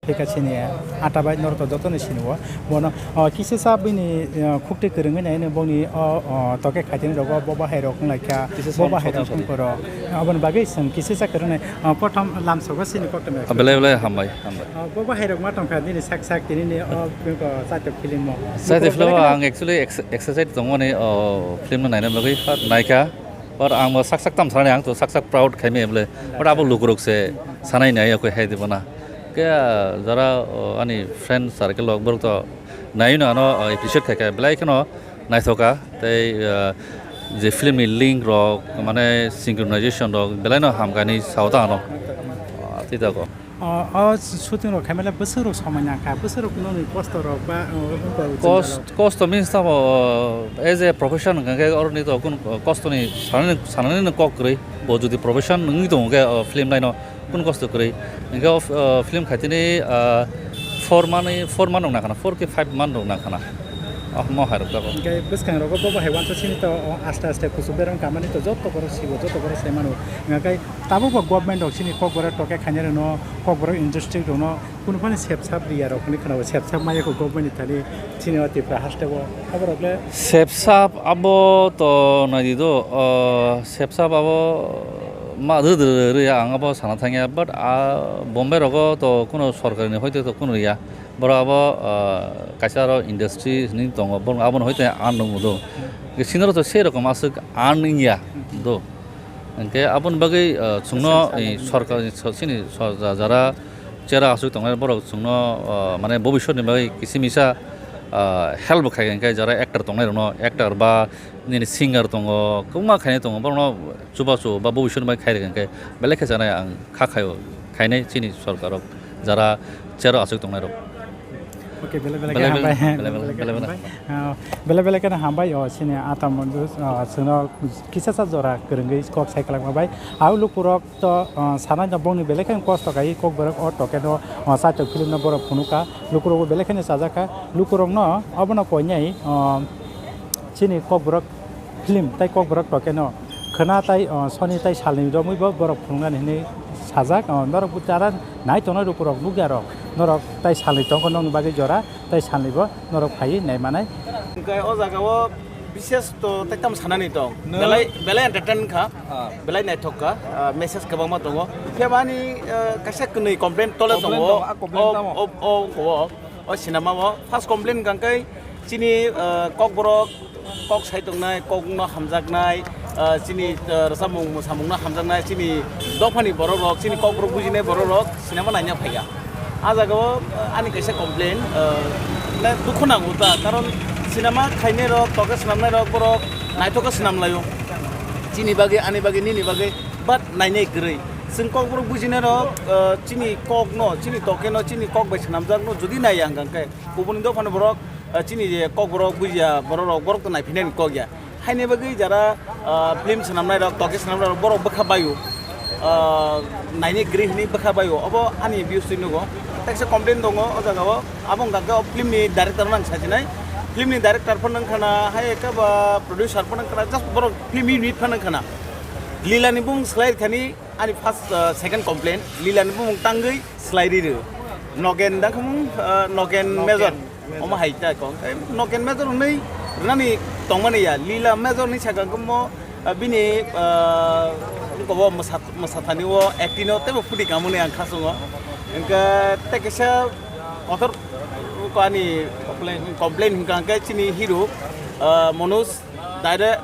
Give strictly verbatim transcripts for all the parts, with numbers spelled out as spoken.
Thika sini ata bai norok to joto ni sini o. Bono, o, kisa sa bini, o, khukti kwrwngwi nai no boni o, o, toke khaitini rogo bo bahai rok wng lai kha. Kisa bo sa bahai rok soto wng poro. Aboni bagwi chwng kisa sa kwrwng nai. O, prothom lamsogo sini koktwma. Belai belai hambai, hambai. O, bo bahai rok ma tong kha nini sak sak tini ni o, o, chaito film o. Chaito film o ang actually ex-, excited tongmani o film no naina bagwi nai kha. But ang bo sak sak tam sanani, ang to sak sak proud khaimaya bole. But abo lukurok se sanai nai, ako hai dibo na. Ke, ah, jara, oh, ani friend circle rok borok to nai no ano, oh, appreciate khai kha. Belai kheno naithoka. Tei, ah, je film ni link rok, mane synchronization rok, belai no hamkani sao ta ano. Ah, tei tako. O, o shooting rok khaimale bwswk rok somai nang kha, bwswk rok nokni kosto rok ba, o, o, o, Kost-, kosto means tamo, o, as a profession hwnkha khe oroni to kunu kosto ni sanani, sanani no kok kwrwi. Bo jodi profession wngwi tongo khe, o, film line o kunu kosto kwrwi. Hwnkhe o, o, film khaitini, ah, four month, four month rok nang khana, four ki five month rok nang khana. Oh, mo hai rok jago. Hwnkhe bwskang rogo bo bahai uansuk sini to, o, aste aste kuchuk berang kamani to joto borok sibo, joto borok sai mano. Hwnkhe Tabuk bo government rok chini kokborok toke khainai rokno, kokborok industry rokno kunu phani sepsap riya rok hinwi khwnao, sepsap maya kho government ni thani chini o Tripura haste o. Abo rok le sepsap abo to naidi do, o, sepsap abo ma rw rw rw ya, ang abo sana thangya, but a Bombay rogo to kuno sorkar ni hoite to kuno ya, borok abo, o, kaisa aro industry hinwi tongo, borok abono hoite earn nung do. Sini ro to sei rokom aswk earn wngya do. Hwnkhe aboni bagwi, ah, chwngno, eh, sorkar, so-, chini so-, ja-, jara chera aswk tongnai borok chwngno, ah, mane bobiswtni bagwi kisi misa, ah, help bo khai kha, hwnkhe jara actor tongnai rokno, actor ba nini singer tongo, kwbangma khainai tongo, borokno chubachu ba bobiswtni bagwi khai rwkha, hwnkhe belai khe chanai ang kha khaio, khainai chini sorkarrok jara chera aswk tongnai rok. Okay, belai belai khe belai hambai. Belai belai belai belai belai. Belai belai khe hambai, o, sini ata mondu, o, chwngno kisa sa jora kwrwngwi kok sai kwlangma bai. Au lukurok to, o, sanai no bongni belai khe kosto kai kokborok o toke no, o, saitok film no borok phunukha. Lukurok bo belai khe chajak kha. Lukurok no obono koinai, o, chini kokborok film tai kokborok tokeno khwna tai, o, soni tai salni romwi bo borok phunuknani hinwi sajak. O, norok bo jara nai tongnai lukurok nukya rok, norok tai salni tongkha nokni bagwi jora tai salni bo norok phaiwi nai manai. Hwnkhe o jaga o bishes to tai tamo sanani tong. No. Belai, belai entertain kha, ah, belai naithok kha, ah, message kwbangma tongo. Phiya ba ani, ah, kaisa kwnwi complaint tole tongo. Complaint tongo, ah, complaint tamo. O, o, o, o, o cinema o first complaint hwnkha khe chini, ah, kokborok kok sai tongnai, kokno hamjaknai, ah, chini, ah, rwchapmung mwsamungno hamjaknai, chini dophani borok rok, chini kokborok bujinai borok rok cinema naina phaiya. Ah jaga o, ah, ani kaisa complain, ah, na dukhu nango ta, karon cinema khainai rok, toke swnamnai rok borok naithok khe swnam laio. Chini bagwi, ani bagwi, nini bagwi, but nainai kwrwi. Chwng kokborok bujinai rok, ah, chini kokno, chini tokeno, chini kok bai swnamjakno jodi naiya hwnkha khe, kubuni dophani borok, ah, chini je kokborok bujiya borok rok, borok to naiphinani kok ya. Haini bagwi jara, ah, film swnamnai rok, toke swnamnai rok, borok bwkha baio. Ah, naini kwrwi hinwi bwkha baio. Obo ani views twi nugo. Teksa complain tongo o jaga o. Abo wngkha khe o film ni director no ang sajinai. Film ni director phano wngkha na, hai ekha ba producer phano wngkha na, just borok film unit phano wngkha na. Lila ni bumung swlai rwkhani ani first, ah, second complain. Lila ni bumung tangwi swlai rw. Nogen da khumung, ah, Nogen Major. Omo hai ta kong. Tei Nogen Major hwnwi rwnani tongmani ya. Lila Major ni saka khe mo, ah, bini, ah, kobo mwsa-, mwsathani o acting o teibo phuti kamani ang khasongo. Hwnkhe tei kaisa kotor ko ani complain, complain hwnkha hwnkhe chini hero, ah, Manoj dire-,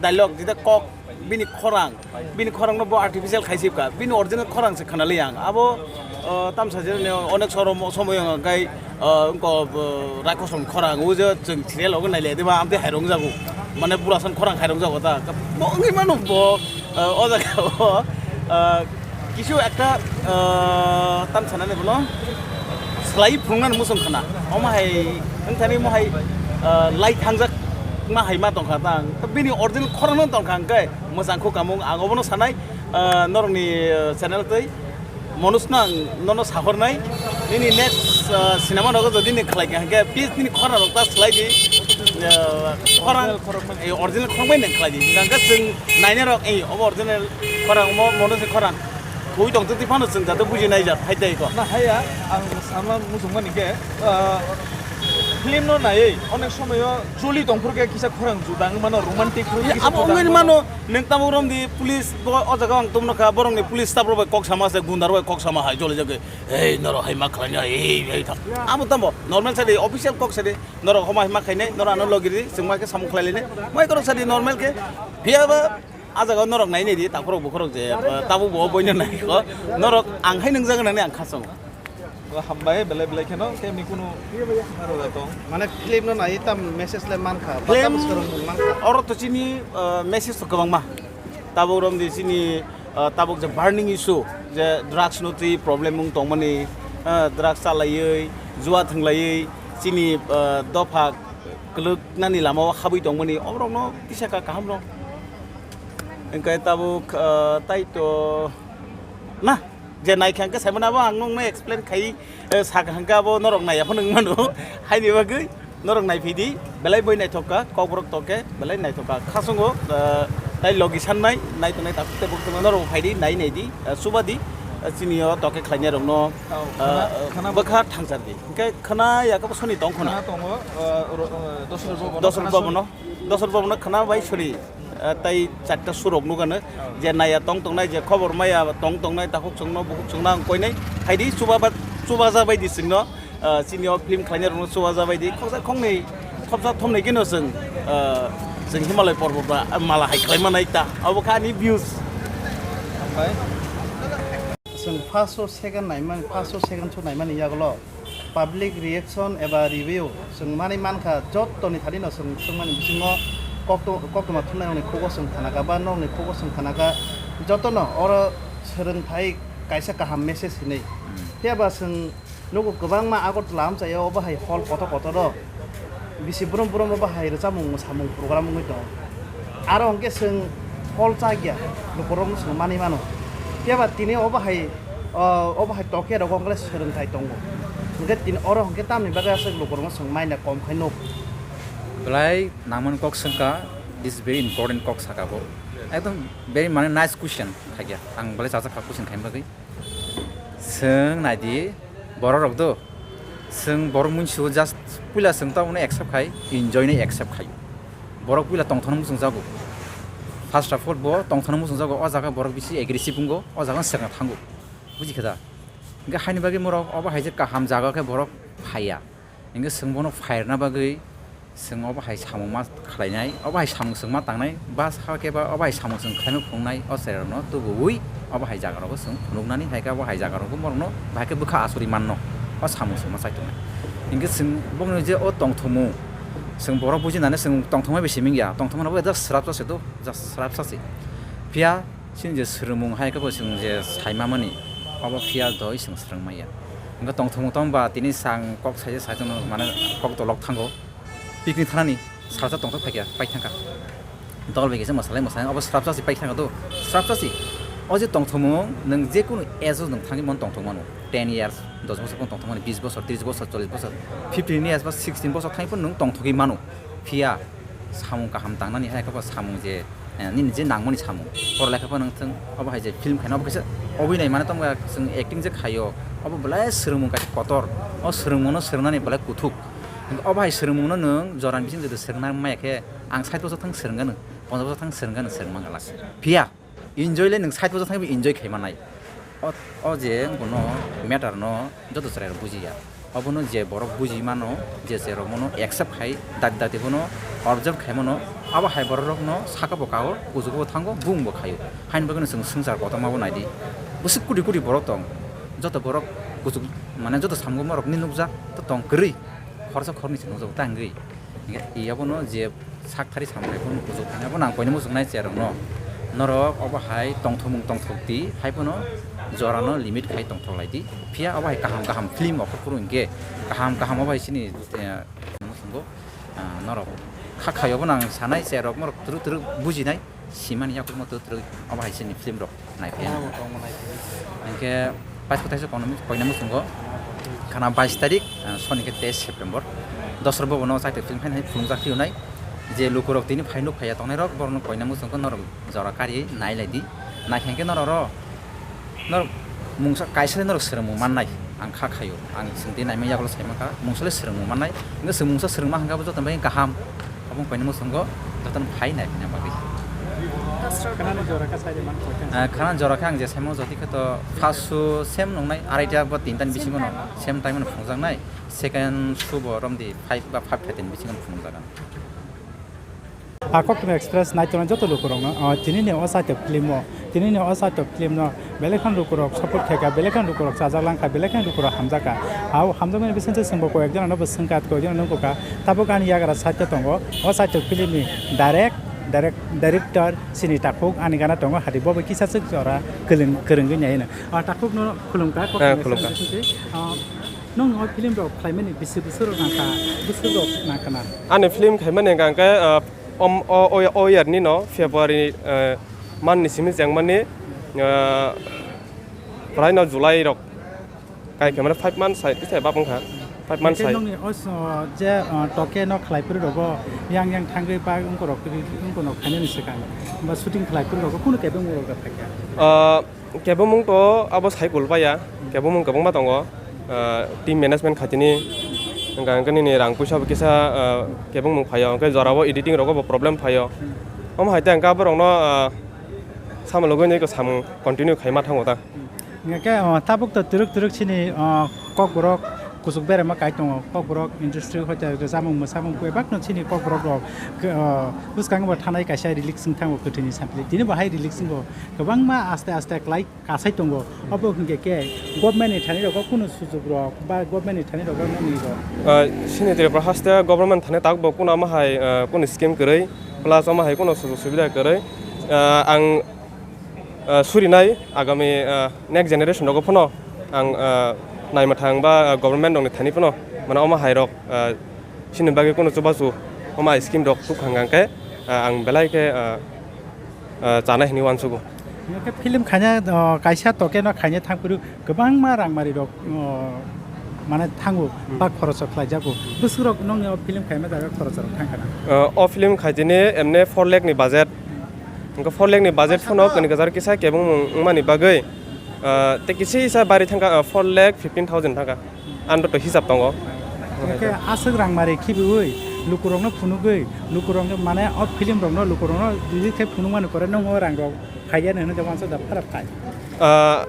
dialogue jita kok bini khorang, bini khorang no bo artificial khaisip kha, bini original khorang se khna li ang. Abo, uh, tamsa je ne onek sorom somoy ang kai, uh, ko, uh, Raikoson khorang o je chwng serial ogo nai le de ba amte hairong jago. Mane burasan khorang hairong jago ta. Bo wngwi mano bo, uh, o jaga o, uh, Kisu ekta, ah, tam sanani bono slai phunuknani muchung khna. Omo hai wngthani mo hai, ah, lai thangjak ma hai ma tongkha tang. Bini original khorang no tongkha hwnkhe mwchang kho kamung ang obono sanai, ah, norokni, ah, channel twi Manoj no ang nono sahornai. Nini next, ah, cinema rogo jodi ni khlai kha hwnkhe please nini khorang rok ta slai di. Ah, khorang, eh, original khorang bai nang khlai di. Hwnkhe chwng nainai rok, eh, obo original khorang, omo Manoj ni khorang. Hui tong twi phano chwng jate buji naijak hai tei ko. Na haya, ang sama muchungmani khe, ah, film no naiwi onek somoyo choli tongphuru khe kisa khorang judang mano, romantic khe kisa abo judang wngwi mano. Mano, nwng tamo romdi police bo o jaga ang tumno kha, borokni police staff rok bai kok sama se, gundar bai kok sama hai jole jagwi. Ei, norok hai ma khlaina, ei, ei, thang. Amo tamo, normal sadi, official kok sadi, norok homa hai ma khainai, norok ano logiri, chwng ma khe samung khlai lainai. Mai korok sadi normal khe, phiya ba, a jaga norok nai nai di, takhorok bukhorok je, eh, tabuk bo boino nai ko, norok ang hai nwngjak nani ang khasong. O hambai, belai belai kheno, khe mikunu, aro tong. Mane film no nai tam message le mankha, ba Film tam swrwngmung mankha. Oro to chini, eh, message to kwbangma. Tabuk romdi chini, ah, tabuk je burning issue, je drugs no twi problem wng tongmani, ah, drugs chalaiwi, jua thwnglaiwi, chini, ah, dopha kwlwknani lama o habwi tongmani, oborokno kisa ka kaham rw. Hwnkhe tabuk, ah, tai to na, je naikha hwnkhe saimano abo ang nokno explain khai, eh, sakha hwnkhe abo norok naiya phano wng mano. Haini bagwi norok naiphi di, belai boi naithok kha, kokborok tokhe belai naithok kha. Khasongo, eh, tai logi sannai, nai tongnai takhuk tei bukhuk tongnai norok phai di, nai nai di, eh, chuba di, eh, chini o tokhe khlainai rokno, Oh, eh, khana, khana bwkha thangchar di. Hwnkhe khana yakabo soni tong khuna. Khana tongo, eh, ro-, eh, Dosrot Bobono, Dosrot khana Bobono, soni. Dosrot Bobono khana bai soni. Eh, tai charta surok nukano, je naiya tong tongnai, je khobor maya tong tongnai, takhuk chwngno, bukhuk chwngno ang koinai. Haidi chuba ba, chubaja bai di chwngno, eh, chini o film khlainai rokno chubaja bai di. Khoksa khoknwi, khopsa thomnwi kino chwng, eh, chwng Himalaya porbot ba mala hai khlai manai ta. Abo kha ani views. Chwng first o second naimani, first o second show naimani yagulo. Public reaction eba review chwng manwi mankha, jottoni thani no chwng swngmani bisingo kokto-, koktwma thumnairokni khugo chwng khanakha ba norokni khugo chwng khanakha, jotono oro swrwngthai kaisa kaham message hinwi. Hmm. Phiya ba chwng nugo kwbangma Agartala amchaio obo hai hall kotor kotor o bisi brum brum obo hai rwchapmung mwsamung program wngwi tongo. Aro hwnkhe chwng hall chakya, lukurokno chwng manwi mano. Phiya ba tini obo hai, o, obo hai tokya rogo hwnkhe swrwngthai tongo. Hwnkhe tini oro hwnkhe tamni bagwi aswk lukurokno chwng maina kom khai nuk. Belai nangmani kok swngkha, this is very important kok saka bo. Ekdom very mane nice question khaikha. Ang belai chajak kha question khaina bagwi. Chwng naidi, borok rok do. Chwng borok munsio just puila chwng tabukno accept khai, enjoy no accept khai. Borok puila tongthokno muchungjago. First of all, bo tongthokno muchungjago, o jaga borok bisi aggressive wngo, o jaga swkang thango. Buji kha da? Hwnkhe haini bagwi borok obo hai je kaham jaga khe borok phaiya. Hwnkhe chwng bono phairna bagwi chwng obo hai samung ma khlainai, obo hai samung chwng ma tangnai, ba sakhe ba obo hai samung chwng khlaima phunuknai, o cherairokno tubuwi obo hai jagarogo chwng phunuknani, hai khe obo hai jagarogo borokno bahai khe bwkha asuri manno, o samung chwng ma chai tongnai. Hwnkhe chwng bokni je o tongthokmung, chwng borok bujinani chwng tongthokma bai simi wngya, tongthokmano bo just swrapsa se do, just swrapsa se. Phiya chini je swrwngmung hai khe bo chwng je saimamani, obo phiya doi chwng swrwngmaya. Hwnkhe tongthokmung tong ba tini chwng kok saija sai chwngno mane kok dolok thango. Picnic thanani salsa tongthok phaikha, paithangkha. Dol bai kisa mwsalai mwsalai obo swrapsa se paithangkha do, swrapsa se. O je tongthokmung nwng je kunu age o nwng thangwi mano tongthok mano. Ten years, dos bosor phano tongthok mano, bis bosor, tris bosor, chollis bosor, fifteen years ba sixteen bosor thangwi phano nwng tongthogwi mano. Phiya samung kaham tangnani hai khe bo samung je, eh, nini je nangmani samung, porolekha phano wng thung, obo hai je film khaina obo kaisa obhinai mane tongkha, chwng acting je khaio, obo belai swrwngmung kaisa kotor, o swrwngmungno swrwngnani belai kuthuk. Obo hai swrwngmungno nwng jorani bising jodi swrwngna maya khe, ang sait bosor thang swrwngano, ponchash bosor thang swrwngano, swrwngma glak. Phiya enjoy le nwng sait bosor thang enjoy khai manai. O, o je bono matter no joto chwrai rok bujiya. Obono je borok buji mano, je je rok bono accept khai, dati dati bono observe khai mano, abo hai borok rok no saka bo kao, kuchugo bo thango, bung bo khaio. Haini bagwi no chwng swngchar kotorma bo naidi. Bwswk koti koti borok tong, joto borok kuchuk mane joto samung borok ni nukjak to tong kwrwi, khorsa khorni se nukjago ta wngwi. Hingke i abono je sak thari samung hai phano kuchuk thani abono ang koinwi muchungnai chair rokno. Norok obo hai tongthokmung tongthok di, hai phano jorano limit khai tongthok lai di. Phiya obo hai kaham kaham film rok phuru hingke kaham kaham obo hai chini, eh, muchungo, ah, norok kha khaio bono ang sanai chair rok norok twrwk twrwk bujinai. Simani yakurma twrwi obo hai chini film rok naiphai. Khana bo tongma naiphai. Hingke paithago taisa koinwi, koinwi muchungo khana bais tarik, ah, soni khe teis September. Dosrot bobono chaito film haino hai phunukjak phiyonai. Je lukurok tini phai nuk phaiya tongnai rok borokno koinwi muchungo norok jora kari nai lai di. Naikha hingke norok oro Norok mungsa kaisa le norok swrwngmung mannai, ang kha khaio, ang chwng tei naimani yagulo sai mankha, mungsa le swrwngmung mannai, hwnkhe chwng mungsa swrwngma hwnkhe abo joto bai kaham, abo paini muchungo jotono phai nai phina bagwi. Khana jora khe sai de man kha. Ah, khana jora khe ang je saimano jotoi khe to first show same nongnai, araita ba tinta ni bisingo no same time no phunukjaknai, second show bo romdi five ba five thirty ni bisingo phunukjagan. A Koktwma Express naitongnai joto lukurokno, o, tinini o saitok film o, tinini o saitok film no belai kheno lukurok support khaikha, belai kheno lukurok chajak langkha, belai kheno lukurok hamjakha. Au hamjakmani bisingtwi chwngbo koyekjona no bo swngkha, koyekjona no nukha. Tabuk ani yagra saitok tongo, o saitok film ni direct, direct, director chini takhuk ani gana tongo, hadi bo bai kisa swk jora kwlwng, kwrwngwi naino. O takhuk no khulumkha, Koktwma Express ni bisingtwi, o, Nwng o film rok khlaimani bisi bwswk rok nangkha, bwswk rok nangkha na? Ani film khaimani hwnkha hwnkhe, ah, om, o, o, o year ni no February, ah, month ni simi chengmani, ah, prai no July rok kai khe mane five months sai tisa bab wngkha, five months Hwnkhe sai. Nwngni o s-, o je, ah, toke no khlai phuru rogo yang yang thangwi ba wngkorok, wngkorok khainani swkang ba shooting khlai phuru rogo kunu kebeng rok da phaikha? Ah, Kebomung to abo cycle baya, kebomung kwbangma tongo, ah, team management khatini, hwnkha hwnkhe nini rang puisa bo kisa, ah, kebomung phaio, hwnkhe jorao editing rogo bo problem phaio. Omo hai te hwnkhe aborokno, ah, samung logwi nai samung continue khaima thango ta. Hwnkhe, ah, tabuk to twrwk twrwk chini, ah, kokborok kuchuk berema kai tongo, kokborok industry hoite rwchapmung mwsamung bebakno chini kokborok rok, ah, bwskango bo thanai kaisa relief wng thango kwthwini sampli, tini bo hai relief wngbo. Kwbangma aste aste klai kasai tongo. Obo hwnkhe khe government ni thani rogo kunu sujuk rok ba government ni thani rogo nini rok? Ah, chini Tripura haste government thani tak bo kunu ama hai, ah, kunu scheme kwrwi, plus ama hai kunu sujuk subida kwrwi. Ah, ang, ah, surinai agami, ah, next generation rogo phano ang, ah, naima thang ba, ah, government rokni thani phano mane ama hai rok, ah, Chini bagwi kunu chubachu omo scheme rok tuk hwnkha khe, ah, ang belai khe, ah, ah, chanai hinwi uansugo. Hwnkhe film khaina, oh, kaisa toke no khaina thangphuru kwbangma rangmari rok, oh, mane thango, Hmm. ba khoroch rok khlaijago. Bwswk rok nongni o film khaima jaga khoroch rok thangkha na? Ah, o film khaitini emne four lakh ni budget. Hwnkhe four lakh ni budget phano kani kwcharo kisa kebengmung wngmani bagwi, ah, tei kisa isa bari thangkha, ah, four lakh fifteen thousand thangkha. Anto to hisab tongo. Hwnkhe aswk rangmari khibiwi lukurokno phunugwi, lukurokno mane o film rokno lukurokno visit khe phunukmani pore nokno rangrok phaiya hinwi da uansuk da pharap khai. Ah,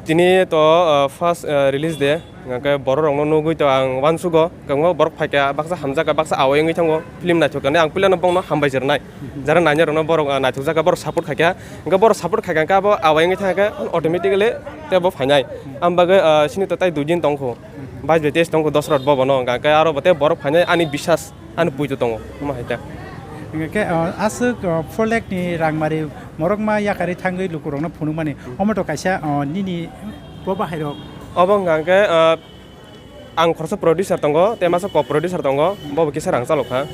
tini to, ah, first, ah, release day, hwnkhe bororokno nugwi to ang uansugo, kwbangma borok phaikha, baksa hamjakha, baksa awai wngwi thango, film naithok hinwi ang puilano bongno hambai se rwnai. Jara nainai rokno borok, ah, naithokjak kha, borok support khaikha. Hwnkhe borok support khaikha hwnkhe abo awai wngwi thangkhe automatically tei bo phainai. Ang bagwi, ah, chini to tai dui din tongkho. Bais bai teis tongkho Dosrot bobono. Hwnkhe aro bo tei borok phainai ani biswas, ani puito tongo. Omo hai ta. Hwnkhe, ah, aswk, ah, four lakh ni rangmari morokma yakarwi thangwi lukurokno phunukmani. Omo to kaisa, ah, nini bo bahairok. Obo hwnkha hwnkhe, ah, Ang khoroksa producer tongo, tei masa co-producer tongo, bo bo kisa rang chalok kha.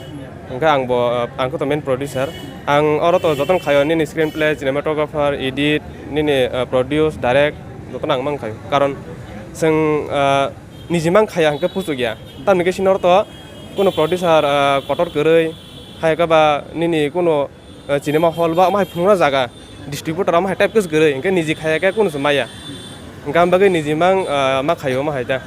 Hwnkhe ang bo, ang khe to main producer. Ang oro to jotono khaio, nini screenplay, cinematographer, edit, nini, ah, produce, direct, jotono ang mang khaio. Karon chwng, ah, niji mang khaya hwnkhe puchuk ya. Tamni khe chini oro to kuno producer, ah, kotor kwrwi, hai khe ba nini kuno, ah, cinema hall ba omo hai phunukna jaga, distributor omo hai type khe se kwrwi, hwnkhe niji khaya khe kunu se maya. Hwnkhe ang bagwi niji mang, ah, ma khaio omo hai ta.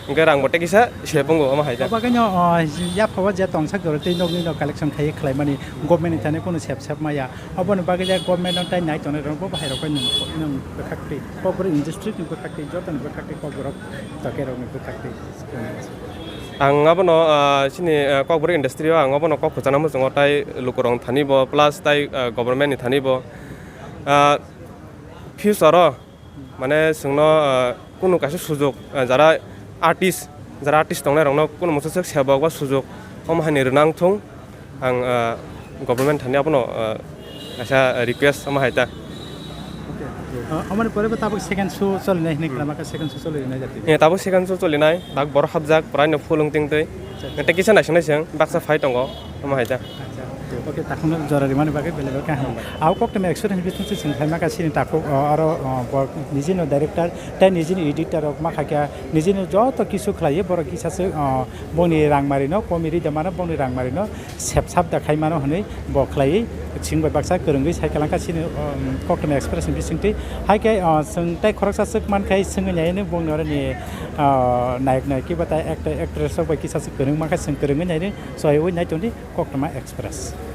Hwnkhe rang bo tei kisa se pungo omo hai ta. Obo khe no, ah, yapha o je tongsa kwrwi tei nokni no collection khai khlaimani government ni thani kunu sep sep maya. Oboni bagwi le government no tai nai tongnai rok bo bahai rok bai nwng, nwng bwkhak twi, Kokborok industry ni bwkhak twi, joto ni bwkhak twi, Kokborok toke rok ni bwkhak twi. Ang abono, ah, chini, ah, Kokborok industry o ang abono kok kwchana muchungo tai lukurok thani bo plus tai, ah, government ni thani bo, ah, future o mane chwngno, ah, kunu kaisa sujuk, ah, jara artist, jara artist tongnai rokno kunu moso swk sebok ba sujuk omo hai ni rwnang thung. Ang, ah, government thani abono, ah, kaisa request omo hai ta. Okay. Ah, omoni pore bo tabuk second show cholinai hinwi Hmm. khna maka second show cholinai jati. Eh, tabuk second show cholinai, tak borok hapjak, prai no full wng ting twi. Acha, acha. Tei kisa naising naising, baksa phai tongo, omo hai ta. Acha. Okay, takhukno jora rimani bagwi belai belai kaham. Hambai. Abo koktwma actor hinwi bising se chwng khai maka chini takhuk, ah, aro, ah, bo nijino director, tei nijini editor rok ma kha khe, nijini joto kisu khlaiwi borok kisa se, ah, boni rangmari no, komi ri da mano boni rangmari no, sep sap da khai mano hwnwi bo khlaiwi Chwng bai baksa kwrwngwi sai kwlangkha chini, um, Koktwma Express ni bisingtwi. Hai khe, uh, chwng tei khoroksa swk man khai swngwi naino bongni oroni, uh, nayok nayiki ba tai actor actress rok bai kisa se kwrwng man khai chwng kwrwngwi naino, soiwi nai tongdi Koktwma Express.